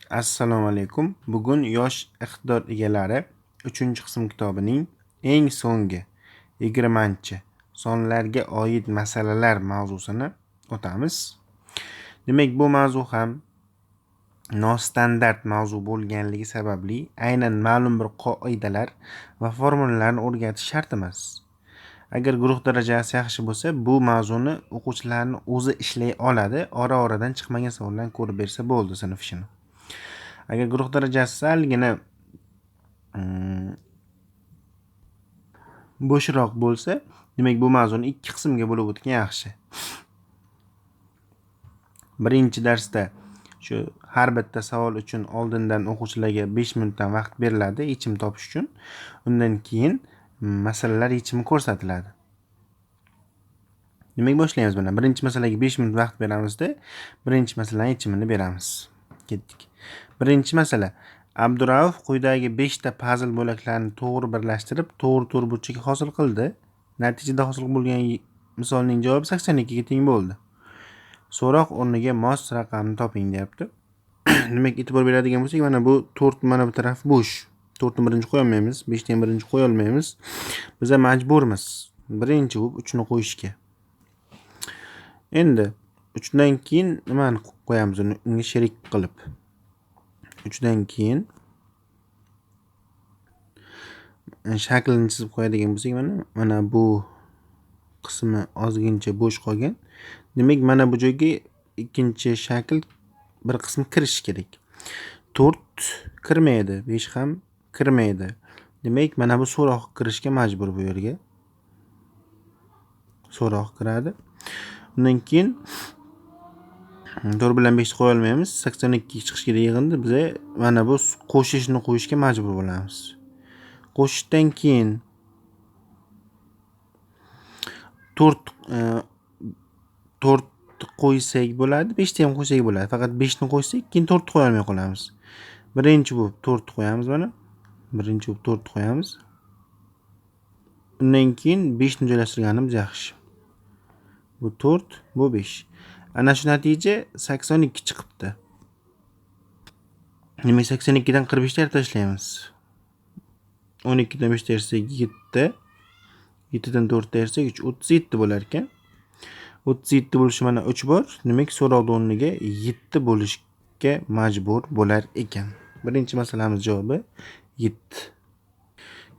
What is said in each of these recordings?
Assalomu alaykum. Bugun Yosh iqtidor egalari 3-qism kitobining eng so'nggi 20-sonlarga oid masalalar mavzusini o'tamiz. Demak, bu mavzu ham nostandart mavzu bo'lganligi sababli aynan ma'lum bir qoidalar va formulalarni o'rgatish shart emas. Agar guruh darajasi yaxshi bo'lsa, bu mavzuni o'quvchilarni o'zi ishlay oladi, ora-oradan chiqmagan savollarni ko'rib bersa bo'ldi sinf ishini. Agar guruh darajasi salgina bo'shroq bo'lsa, demak bu mavzuni ikki qismga bo'lib o'tgan yaxshi. Birinchi darsda shu har bitta savol uchun oldindan o'quvchilarga 5 minutdan vaqt beriladi yechim topish uchun. Undan keyin masalalar yechimi ko'rsatiladi. Demak, boshlaymiz mana. Birinchi masalaga 5 minut vaqt beramizda, birinchi masalaning yechimini beramiz. Ketdik. Birinchi masala. Abdurauf quyidagi 5 ta pazl bo'laklarini to'g'ri birlashtirib, to'g'ri to'rtburchak hosil qildi. Natijada hosil bo'lgan misolning javobi 82 ga teng bo'ldi. So'roq o'rniga mos raqamni toping deyapti. Demak, e'tibor beradigan bo'lsak, mana bu 4, mana bu taraf bo'sh. 4 ni birinchi qo'ya olmaymiz, 5 ni ham birinchi qo'ya olmaymiz. Biz majburmiz birinchi bo'lib 3 ni qo'yishga. Endi 3 dan keyin nimani qo'yamiz uni unga sherik qilib? 3 dan keyin shaklini chizib qo'yadigan bo'lsak, mana bu qismi ozgincha bo'sh qolgan. Demak, mana bu joyga ikkinchi shakl bir qismi kirishi kerak. 4 kirmaydi, 5 ham kirmaydi. Demak, mana bu so'roq kirishga majbur bu yerga. So'roq kiradi. Undan keyin 4 bilan 5 ni qo'ya olmaymiz. 82 ga chiqish kerak yig'indi. Biz mana bu qo'shishni qo'yishga majbur bo'lamiz. Qo'shishdan keyin 4 qo'ysak bo'ladi, 5 ni ham qo'ysak bo'ladi. Faqat 5 ni qo'ysak, keyin 4 ni qo'ya olmay qolamiz. Birinchi bo'lib 4 qo'yamiz mana. Birinchi bo'lib 4 qo'yamiz. Undan keyin 5 ni joylashtirganimiz yaxshi. Bu 4, bu 5. Ana shu natija 82 chiqibdi. Demak, 82 dan 45 ni tashlaymiz. 12 dan 5 ayirsak 7, 7 dan 4 ayirsak 3, 37 bo'lar ekan. 37 bo'lishi mana 3 bor. Demak, so'roq o'rniga 7 bo'lishga majbur bo'lar ekan. Birinchi masalamiz javobi 7.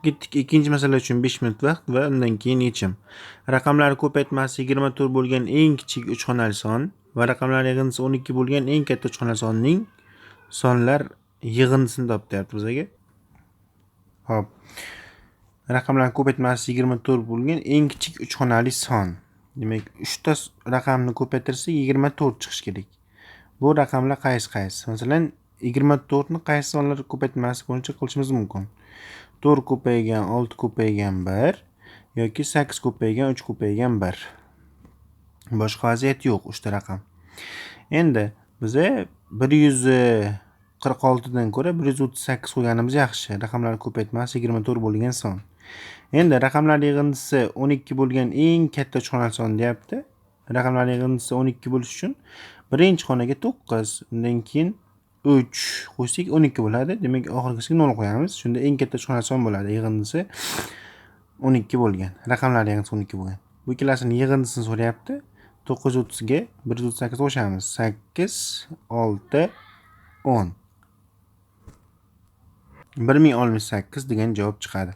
Ketdik. Ikkinchi masala uchun 5 minut vaqt va undan keyin yechim. Raqamlar ko'paytmasi 24 bo'lgan eng kichik 3 xonali son va raqamlar yig'indisi 12 bo'lgan eng katta 3 xonali sonning sonlar yig'indisini top deyapti bizga. Xo'p. Raqamlar ko'paytmasi 24 bo'lgan eng kichik 3 xonali son. Demak, 3 ta raqamni ko'paytirsak 24 chiqishi kerak. Bu raqamlar qaysi-qaysi? Masalan, 24 ni qaysi sonlar ko'paytmasi bo'yicha qilishimiz mumkin? 4 ko'paygan 6 ko'paygan 1 yoki 8 ko'paygan 3 ko'paygan 1. Boshqa vaziyat yo'q, 3 ta raqam. Endi biza 146 dan ko'ra 138 qo'yganimiz yaxshi. Raqamlar ko'paytmasi 24 bo'lgan son. Endi raqamlar yig'indisi 12 bo'lgan eng katta 3 xonali son deyapti. Raqamlar yig'indisi 12 bo'lishi uchun birinchi xonaga 9, undan keyin 3 qo'ysak 12 bo'ladi. Demak, oxirgisiga 0 qo'yamiz. Shunda eng katta 3 xonali son bo'ladi. Yig'indisi 12 bo'lgan. Raqamlar yig'indisi 12 bo'lgan. Bu ikkalasining yig'indisini so'rayapti. 930 ga 138 qo'shamiz. 8 6 10. 1068 degan javob chiqadi.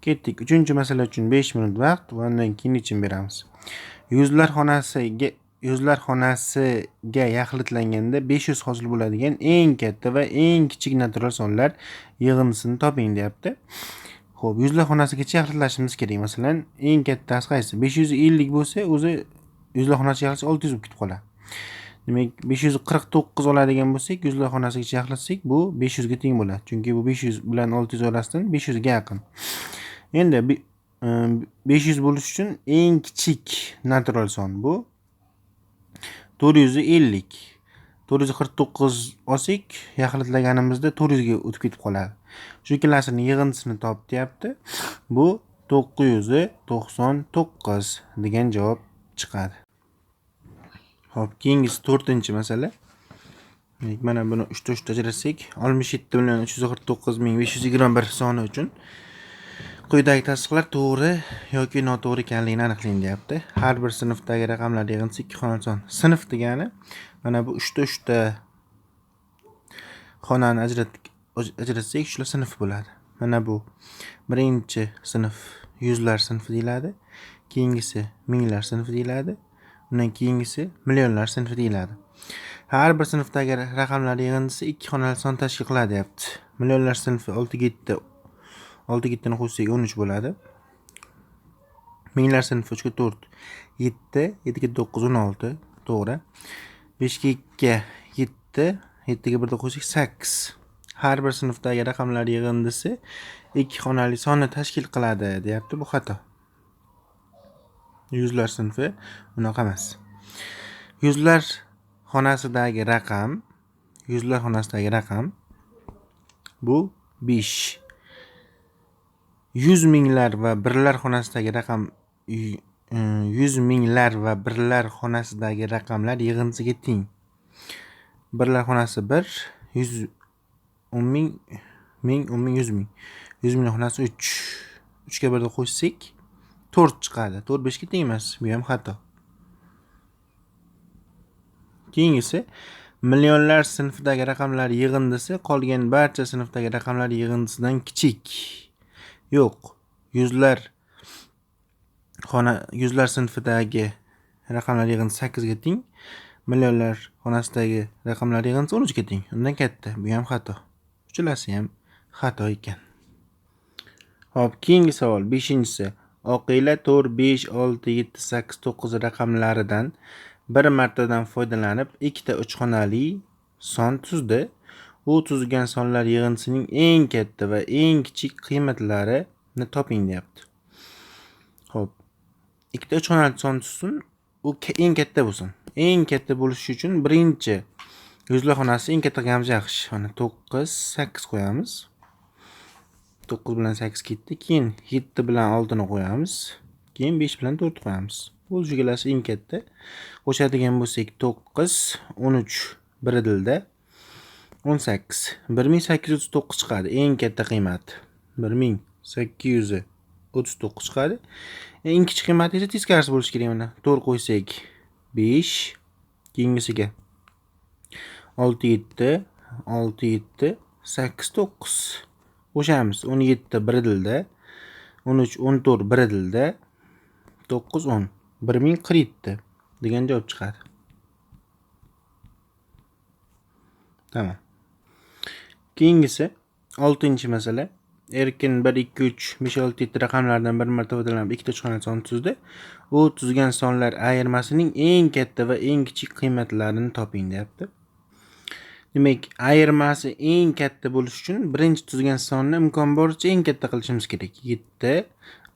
Ketdik. 3-chi masala uchun 5 minut vaqt va undan keyin yechim beramiz. Yuzlar xonasiga yaxlitlanganda 500 hosil bo'ladigan eng katta va eng kichik natural sonlar yig'indisini toping deyapti. Xo'p, yuzlar xonasigacha yaxlitlashimiz kerak. Masalan, eng kattasi qaysi? 550 bo'lsa, o'zi yuzlar xonasiga yaxlitsa 600 bo'lib ketib qoladi. Demak, 549 oladigan bo'lsak, yuzlar xonasigacha yaxlitsak, bu 500 ga teng bo'ladi. Chunki bu 500 bilan 600 orasidan 500 ga yaqin. Endi 500 bo'lish uchun eng kichik natural son bu 450. 449 olsak, yaxlitlaganimizda 400 ga o'tib ketib qoladi. Shu ikkalasining yig'indisini top deyapti. Bu 999 degan javob chiqadi. Xo'p, keyingisi 4-masala. Mana buni 3 ta 3 ta ajratsak, 67 349 521 soni uchun quyidagi tasdiqlar to'g'ri yoki noto'g'ri ekanligini aniqlang deyapti. Har bir sinfdagi raqamlar yig'indisi 2 xonali son. Sinf degani mana bu 3 ta 3 ta xonani ajratsak, shular sinf bo'ladi. Mana bu birinchi sinf yuzlar sinfi deyiladi, keyingisi minglar sinfi deyiladi, undan keyingisi millionlar sinfi deyiladi. Har bir sinfdagi raqamlar yig'indisi 2 xonali son tashkil qiladi deyapti. Millionlar sinfi 6 ga 7, 6 ga 7 ni qo'shsak 13 bo'ladi. Minglar sinfi 3 ga 4 7, 7 ga 9 16, to'g'ri. 5 ga 2 7, 7 ga 1 ni qo'shsak 8. Har bir sinfdagi raqamlar yig'indisi 2 xonali sonni tashkil qiladi deyapti. Bu xato. Yuzlar sinfi unaqa emas. Yuzlar xonasidagi raqam, yuzlar xonasidagi raqam bu 5. Yuz minglar va birlar xonasidagi raqam yuz minglar va birlar xonasidagi raqamlar yig'indisiga teng. Birlar xonasi 1, yuz, o'n ming, ming, o'n ming, yuz ming. Yuz ming xonasi 3. 3 ga 1 ni qo'shsak 4 chiqadi. 4 5 ga teng emas. Bu ham xato. Keyingisi millionlar sinfidagi raqamlar yig'indisi qolgan barcha sinfdagi raqamlar yig'indisidan kichik. Yo'q. Yuzlar sinfidagi raqamlar yig'indisi 8 ga teng. Millionlar xonasidagi raqamlar yig'indisi 13 ga teng. Undan katta. Bu ham xato. Uchalasi ham xato ekan. Xo'p, keyingi savol 5-inchisi. Oqila 4, 5, 6, 7, 8, 9 raqamlaridan bir martadan foydalanib ikkita 3 xonali son tuzdi. U tuzgan sonlar yig'indisining eng katta va eng kichik qiymatlarini toping deyapti. Xo'p, ikkita 3 xonali son tuzsin, u eng katta bo'lsin. Eng katta bo'lishi uchun birinchi yuzlar xonasi eng katta qilganimiz yaxshi. Mana 9, 8 qo'yamiz. 9 bilan 8 ketdi. Keyin 7 bilan 6 ni qo'yamiz. Keyin 5 bilan 4 qo'yamiz. Bu uchalasi eng katta. Qo'shadigan bo'lsak 9, 13 bir dilda 18, 1839 chiqadi. Eng katta qiymat 1839 chiqadi. Eng kichik qiymati esa teskarisi bo'lishi kerak mana. 4 qo'ysak 5, keyingisiga 6 7, 6 7, 8 9 qo'shamiz. 17 bir dilda, 13 14 bir dilda, 9 10, 1047 degan javob chiqadi. Tamam. Keyingisi 6-masala. Erkin 1 2 3 5 6 7 raqamlaridan bir marta foydalanib ikkita 3 xonali son tuzdi. U tuzgan sonlar ayirmasining eng katta va eng kichik qiymatlarini toping deyapti. Demak, ayirmasi eng katta bo'lishi uchun birinchi tuzgan sonni imkon boricha eng katta qilishimiz kerak. 7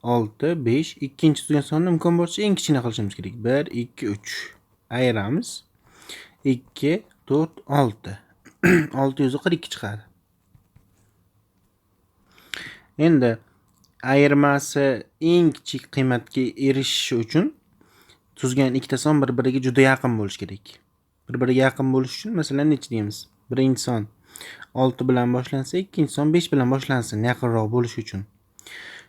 6 5. Ikkinchi tuzgan sonni imkon boricha eng kichkina qilishimiz kerak. 1 2 3. Ayiramiz. 2 4 6. 642 chiqadi. Endi ayirmasi eng kichik qiymatga erishishi uchun tuzgan ikkita son bir-biriga juda yaqin bo'lishi kerak. Bir-biriga yaqin bo'lishi uchun masalan necha deymiz? Birinchi son 6 bilan boshlansa, ikkinchi son 5 bilan boshlansin, yaqinroq bo'lishi uchun.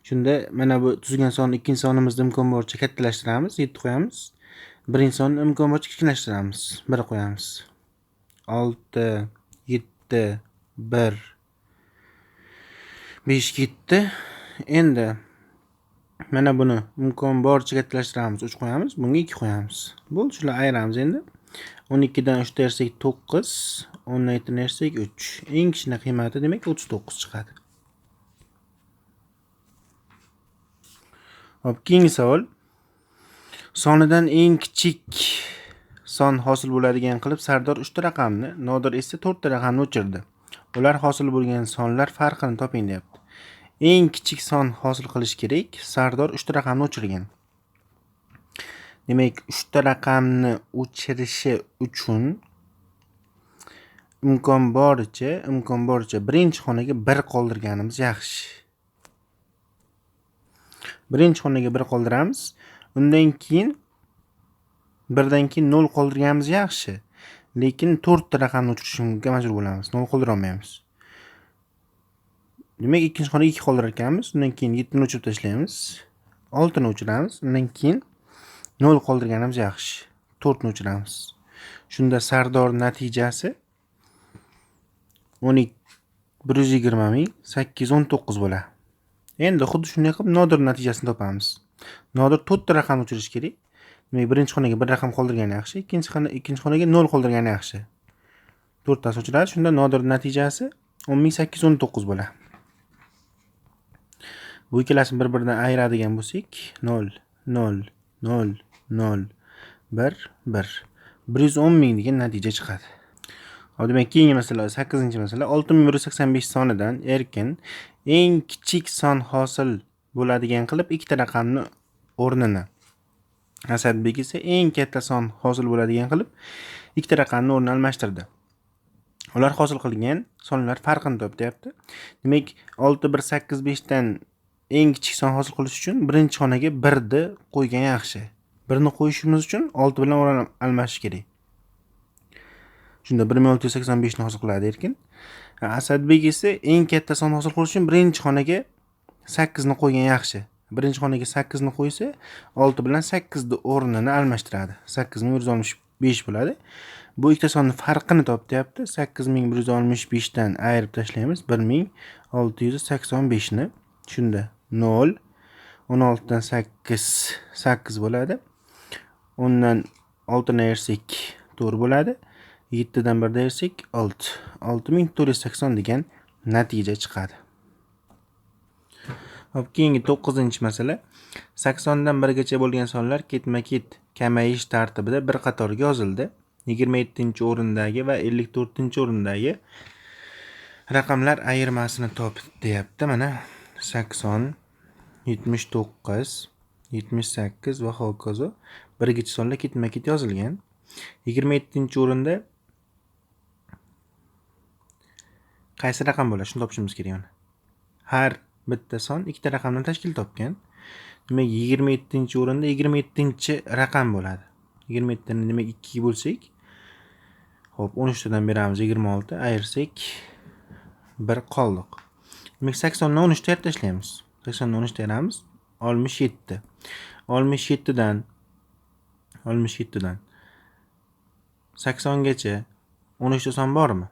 Shunda mana bu tuzgan sonni ikkinchi sonimizni imkon boricha kattalashtiramiz, 7 qo'yamiz. Birinchi sonni imkon boricha kichkinlashtiramiz, 1 qo'yamiz. 6 7 1 5 ketdi. Endi mana buni imkon boricha kattalashtiramiz, 3 qo'yamiz, bunga 2 qo'yamiz. Bo'ldi, shular ayiramiz endi. 12 dan 3 tersak 9, 10 dan 7 tersak 3. Eng kichkina qiymati demak 39 chiqadi. Hop, keyingi savol. Sonidan eng kichik son hosil bo'ladigan qilib Sardor 3 ta raqamni, Nodir esa 4 ta raqamni o'chirdi. Ular hosil bo'lgan sonlar farqini toping deyapti. Eng kichik son hosil qilish kerak. Sardor 3 ta raqamni o'chirgan. Demak, 3 ta raqamni o'chirishi uchun imkon boricha birinchi xonaga 1 qoldirganimiz yaxshi. Birinchi xonaga 1 qoldiramiz. Undan keyin 1dan keyin 0 qoldirganimiz yaxshi. Lekin 4 ta raqamni o'chirishga majbur bo'lamiz. 0 qoldira olmaymiz. Demak, ikkinchi xonaga 2 qoldirar ekanmiz. Undan keyin 7 ni o'chirib tashlaymiz. 6 ni o'chiramiz. Undan keyin 0 qoldirganimiz yaxshi. 4 ni o'chiramiz. Shunda Sardor natijasi 120 819 bo'ladi. Endi xuddi shunday qilib Nodir natijasini topamiz. Nodir 4 ta raqamni o'chirish kerak. Demak, birinchi xonaga bir raqam qoldirgani yaxshi, ikkinchi xonaga 0 qoldirgani yaxshi. 4 tasi o'chiradi. Shunda Nodir natijasi 10 819 bo'ladi. Bu ikkalasini bir-biridan ayiradigan bo'lsak, 0 0 0 0 1 1 110 ming degan natija chiqadi. Hop, demak, keyingi masala 8-masala 6185 sonidan Erkin eng kichik son hosil bo'ladigan qilib ikkita raqamni o'rnini, Asadbek esa eng katta son hosil bo'ladigan qilib ikkita raqamni o'rnini almashtirdi. Ular hosil qilgan sonlar farqini top deyapti. Demak, 6185 dan eng kichik son hosil qilish uchun birinchi xonaga 1 ni qo'ygan yaxshi. 1 ni qo'yishimiz uchun 6 bilan o'rin almashish kerak. Shunda 1685 ni hosil qiladi Erkin. Asadbek esa eng katta son hosil qilish uchun birinchi xonaga 8 ni qo'ygan yaxshi. Birinchi xonaga 8 ni qo'ysa, 6 bilan 8 ni o'rnini almashtiradi. 8165 bo'ladi. Bu ikkita sonni farqini top deyapti. 8165 dan ayirib tashlaymiz 1685 ni. Shunda 0 16 dan 8 8 bo'ladi. 10 dan 6 ni ayirsak 4 bo'ladi. 7 dan 1 ayirsak 6. 6480 degan natija chiqadi. Hop, keyingi 9-masala. 80 dan 1 gacha bo'lgan sonlar ketma-ket kamayish tartibida bir qatorga yozildi. 27-o'rindagi va 54-o'rindagi raqamlar ayirmasini top deyapti. Mana 80, 79, 78 va hokazo birgacha sonlar ketma-ket yozilgan. 27-o'rinda qaysi raqam bo'ladi? Shuni topishimiz kerak mana. Har bitta son ikkita raqamdan tashkil topgan. Demak, 27-o'rinda 27-raqam bo'ladi. 27 ni demak 2 ga bo'lsak, hop, 13 tadan beramiz 26, ayirsak 1 qoldiq. Demak, 80 dan 13 ta ayirib tashlaymiz. 80 dan 13 ta ayiramiz, 67. 67 dan 80 gacha 13 ta son bormi?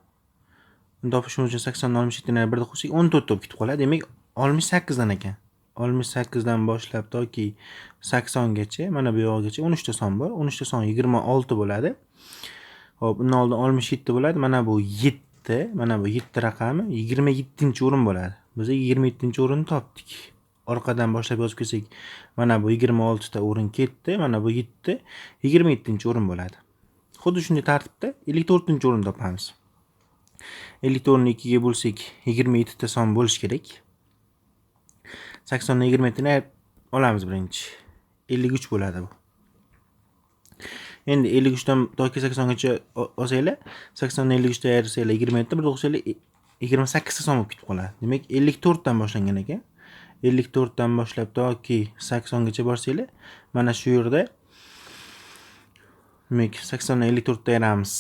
Uni topishimiz uchun 80 dan 67 ni birda qo'shsak 14 bo'lib ketib qoladi. Demak, 68 dan ekan. 68 dan boshlab toki 80 gacha, mana bu yog'igacha 13 ta son bor. 13 ta son 26 bo'ladi. Hop, undan oldin 67 bo'ladi. Mana bu 7, mana bu 7 raqami 27-o'rin bo'ladi. Biz 27-o'rinni topdik. Orqadan boshlab yozib kelsak, mana bu 26 ta o'rin ketdi, mana bu 7, 27-o'rin bo'ladi. Xuddi shunday tartibda 54-o'rinni topamiz. 54 ni 2 ga bo'lsak, 27 ta son bo'lishi kerak. 80 dan 27 ni olamiz birinchi. 53 bo'ladi bu. Endi 53 dan toki 80 gacha olsanglar, 80 dan 53 ta ayirsanglar 27, bir qo'shsanglar 28 ta son bo'lib ketib qoladi. Demak, 54 dan boshlangan ekan. 54 dan boshlab toki 80 gacha borsanglar, mana shu yerda demak 80 dan 54 ta ayiramiz.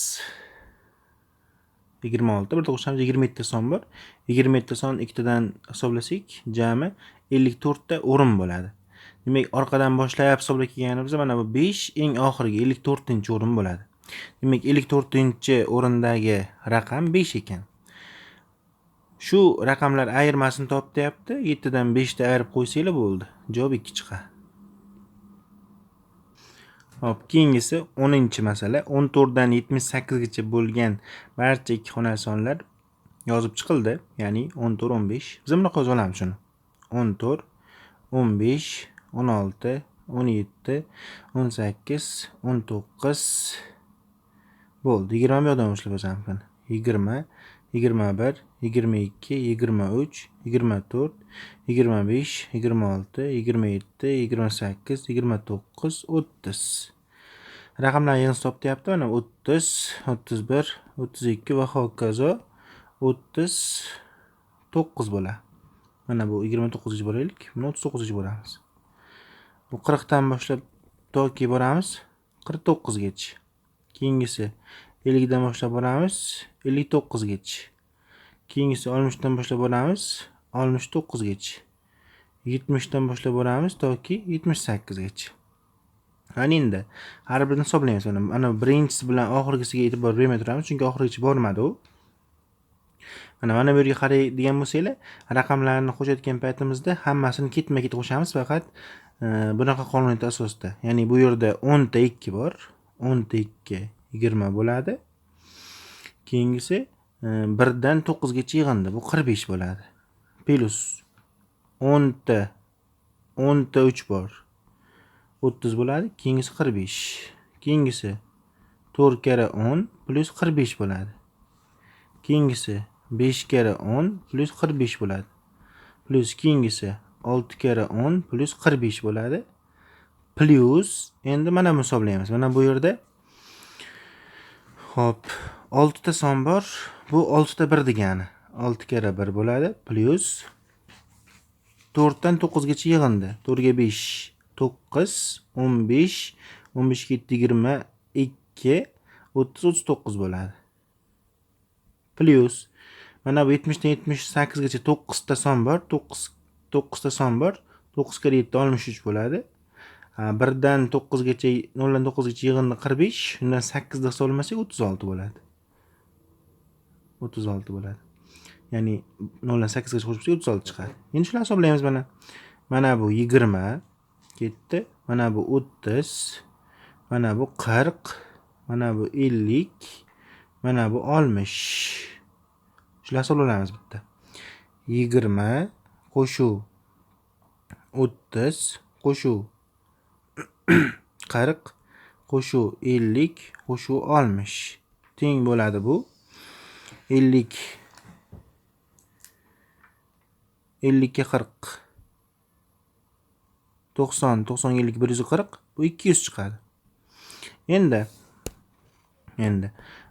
26, bir qo'shamiz 27 ta son bor. 27 ta son ikkitadan hisoblasak, jami 54 ta o'rin bo'ladi. Demak, orqadan boshlab hisoblab kelganimizda mana bu 5 eng oxirgi 54-o'rin bo'ladi. Demak, 54-o'rindagi raqam 5 ekan. Shu raqamlar ayirmasini top deyapti. 7 dan 5 ta ayirib qo'ysanglar bo'ldi. Javob 2 chiqadi. Hop, keyingisi 10-masala. 14 dan 78 gacha bo'lgan barcha ikki xonali sonlar yozib chiqildi. Ya'ni 14, 15. Biz bunaqa yoza olamiz shuni. 14, 15, 16, 17, 18, 19 bo'ldi. 20 bu yoqdan boshlab yozamiz mana. 20, 21, 22, 23, 24, 25, 26, 27, 28, 29, 30. Raqamlar yig'indisi top deyapti. Mana 30, 31, 32 va hokazo 39 bo'ladi. Mana bu 29 boraylik. Buni 39 boramiz. Bu 40 dan boshlab toki boramiz 49 gacha. Keyingisi 50 dan boshlab boramiz 59 gacha. Keyingisi 60 dan boshlab boramiz 69 gacha. 70 dan boshlab boramiz toki 78 gacha. Ana endi har birini hisoblaymiz. Mana birinchisi bilan oxirgisiga e'tibor bermay turamiz, chunki oxirigacha bormadi u. Mana bu yerga qaraydigan bo'lsanglar, raqamlarni qo'shayotgan paytimizda hammasini ketma-ket qo'shamiz, faqat bunaqa qonuniyat asosida. Ya'ni bu yerda 10 ta 2 bor. 10 ta 2 20 bo'ladi. Keyingisi 1 dan 9 gacha yig'indi. Bu 45 bo'ladi. Plus 10 ta 3 bor. 30 bo'ladi. Keyingisi 45. Keyingisi 4 karra 10 plus 45 bo'ladi. Keyingisi 5 karra 10 plus 45 bo'ladi. Plus keyingisi 6 karra 10 plus 45 bo'ladi. Plus endi mana buni hisoblaymiz. Mana bu yerda hop 6 ta son bor. Bu 6 ta 1 degani. 6 karra 1 bo'ladi. Plus 4 dan 9 gacha yig'indi. 4 ga 5 9, 15, 15 ga 7 22, 30, 39 bo'ladi. Plus mana bu 70 dan 78 gacha 9 ta son bor. 9 ta son bor. 9 karra 7 63 bo'ladi. 1 dan 9 gacha 0 dan 9 gacha yig'indi 45, undan 8 ni hisoblamasak 36 bo'ladi. 36 bo'ladi. Ya'ni 0 dan 8 gacha qo'shib 36 chiqadi. Endi shularni hisoblaymiz mana. Mana bu 20 ketdi. Mana bu 30, mana bu 40, mana bu 50, mana bu 60. Shularni hisoblaymiz bitta. 20 qo'shuv 30 qo'shuv 40 qo'shuv 50 qo'shuv 60 teng bo'ladi bu 50 50 ga 40 90 90 50 140 bu 200 chiqadi. Endi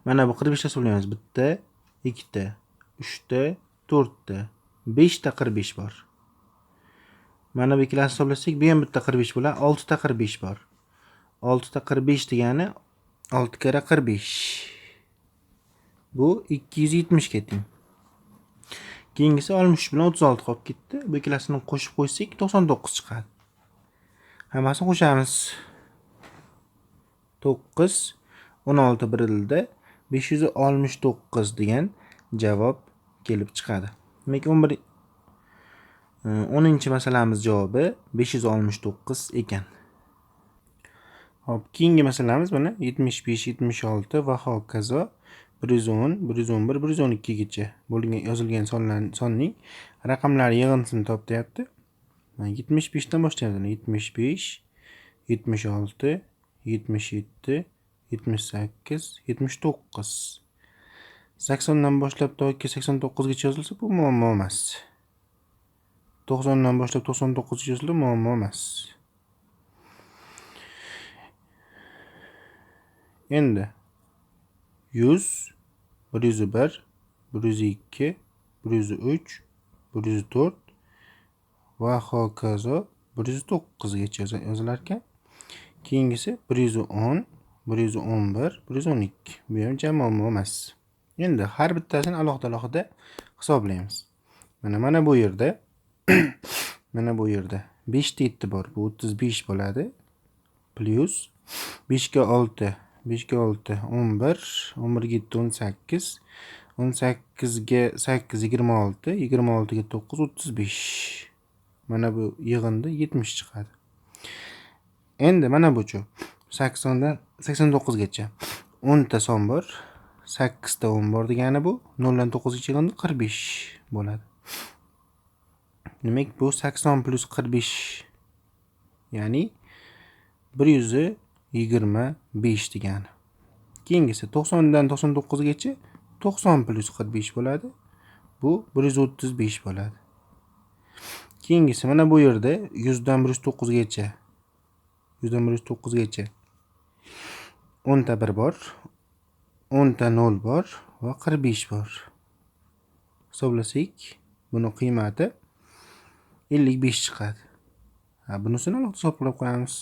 mana bu 45 ta hisoblaymiz. Bitta, ikkita, uchta, to'rtta, 5 ta 45 bor. Mana bu ikkilasini hisoblasak, bu ham bitta 45 bo'ladi. 6 ta 45 bor. 6 ta 45 degani 6 karra 45. Bu 270 ga teng. Keyingisi 63 bilan 36 qolib ketdi. Bu ikkilasini qo'shib qo'ysak 99 chiqadi. Hammasini qo'shamiz. 9 16 birildi 569 degan javob kelib chiqadi. Demak, 10-masalamiz javobi 569 ekan. Hop, keyingi masalamiz mana 75, 76 va hokazo 110, 111, 112 gacha bo'lgan yozilgan sonning raqamlari yig'indisini top deyapti. 75 dan boshlaymiz. 75, 76, 77, 78, 79. 80 dan boshlab toki 89 gacha yozilsa bu muammo emas. 90 dan boshlab 99 gacha yozilsa muammo emas. Endi 100, 101, 102, 103, 104 va hokazo 109 gacha yozilar ekan. Keyingisi 110, 111, 112. Bu ham jam muammo emas. Endi har bittasini alohida-alohida hisoblaymiz. Mana bu yerda mana bu yerda 5 ta 7 bor. Bu 35 bo'ladi. Plus 5 ga 6, 5 ga 6 11, 11 ga 7 18, 18 ga 8 26, 26 ga 9 35. Mana bu yig'indi 70 chiqadi. Endi mana buchu 80 dan 89 gacha 10 ta son bor. 8 ta 10 bor degani bu 0 dan 9 gacha yig'indi 45 bo'ladi. Demak, bu 80 plus 45 ya'ni 125 degani. Keyingisi 90 dan 99 gacha 90 plus 45 bo'ladi. Bu 135 bo'ladi. Keyingisi mana bu yerda 100 dan 109 gacha 100 dan 109 gacha 10 ta 1 bor, 10 ta 0 bor va 45 bor. Hisoblasak, buni qiymati 55 chiqadi. Ha, bunisini alohida hisoblab qo'yamiz.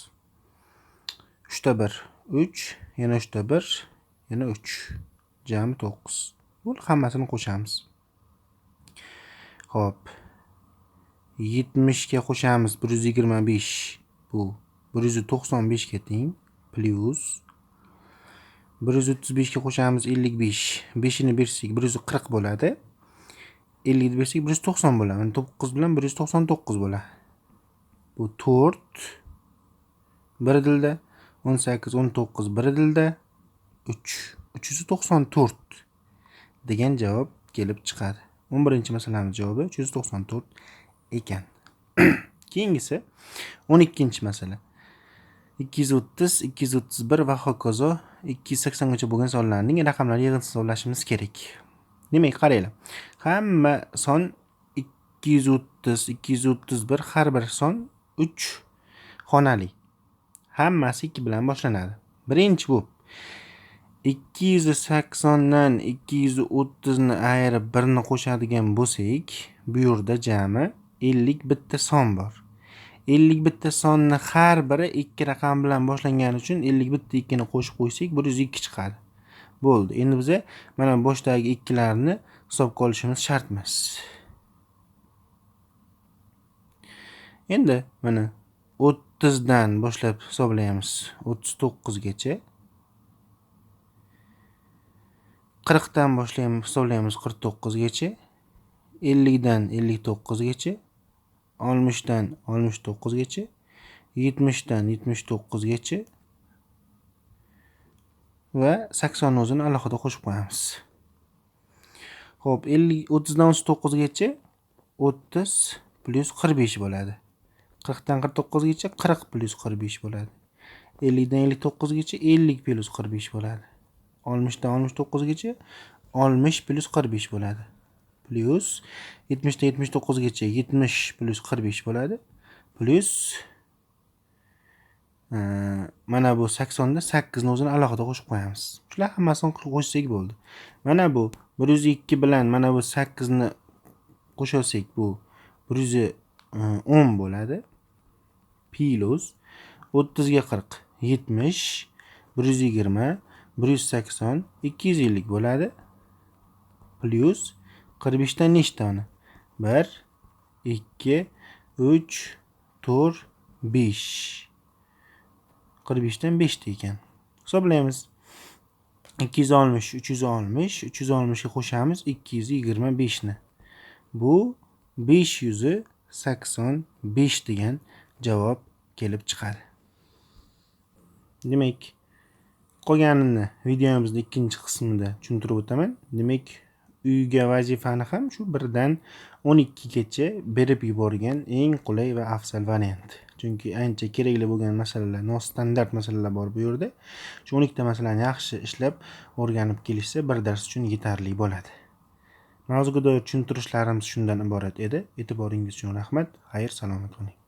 3 ta 1 3, yana 3 ta 1, yana 3. Jami 9. Bu hammasini qo'shamiz. Xo'p. 70 ga qo'shamiz 125. Bu 195 ga teng plyus 135 ga qo'shamiz 55. 5 ni bersak 140 bo'ladi. 50 ni bersak 190 bo'ladi. Mana 9 bilan 199 bo'ladi. Bu 4 bir dilda, 18 19 bir dilda, 3 394 degan javob kelib chiqadi. 11-masalamiz javobi 394 ekan. Keyingisi 12-masala. 230, 231 va hokazo 280 gacha bo'lgan sonlarning raqamlari yig'indisini hisoblashimiz kerak. Demak, qaranglar. Hamma son 230, 231 har bir son 3 xonali. Hammasi 2 bilan boshlanadi. Birinchi bu 280 dan 230 ni ayirib 1 ni qo'shadigan bo'lsak, bu yerda jami 51 son bor. 51 sonni har biri 2 raqam bilan boshlangani uchun 51 ta 2 ni qo'shib qo'ysak 102 chiqadi. Bo'ldi. Endi biza mana boshdagi ikkilarni hisobga olishimiz shart emas. Endi mana 30 dan boshlab hisoblaymiz 39 gacha. 40 dan boshlaymiz hisoblaymiz 49 gacha. 50 dan 59 gacha. 60 dan 69 gacha, 70 dan 79 gacha va 80 ni o'zini alohida qo'shib qo'yamiz. Xo'p, 30 dan 39 gacha 30 plyus 45 bo'ladi. 40 dan 49 gacha 40 plyus 45 bo'ladi. 50 dan 59 gacha 50 plyus 45 bo'ladi. 60 dan 69 gacha 60 plyus 45 bo'ladi. Plyus 70 dan 79 gacha 70 plyus 45 bo'ladi. Plyus mana bu 80 da 8 ni o'zini alohida qo'shib qo'yamiz. Shular hammasini qo'shsak bo'ldi. Mana bu 102 bilan mana bu 8 ni qo'shasak bu 110 bo'ladi. Plyus 30 ga 40 70, 120, 180, 250 bo'ladi. Plyus 45 dan nechta ona? 1 2 3 4 5. 45 dan 5 ta ekan. Hisoblaymiz. 260, 360, 360 ga qo'shamiz 225 ni. Bu 585 degan javob kelib chiqadi. Demak, qolganini videomizning ikkinchi qismida tushuntirib o'taman. Demak, uyga vazifani ham shu 1 dan 12 gacha berib yuborgan eng qulay va afzal variant. Chunki ancha kerakli bo'lgan masalalar, nostandart masalalar bor bu yerda. Shu 12 ta masalani yaxshi ishlab o'rganib kelishsa bir dars uchun yetarli bo'ladi. Mavzuga doir tushuntirishlarimiz shundan iborat edi. E'tiboringiz uchun rahmat. Xayr, salomat bo'ling.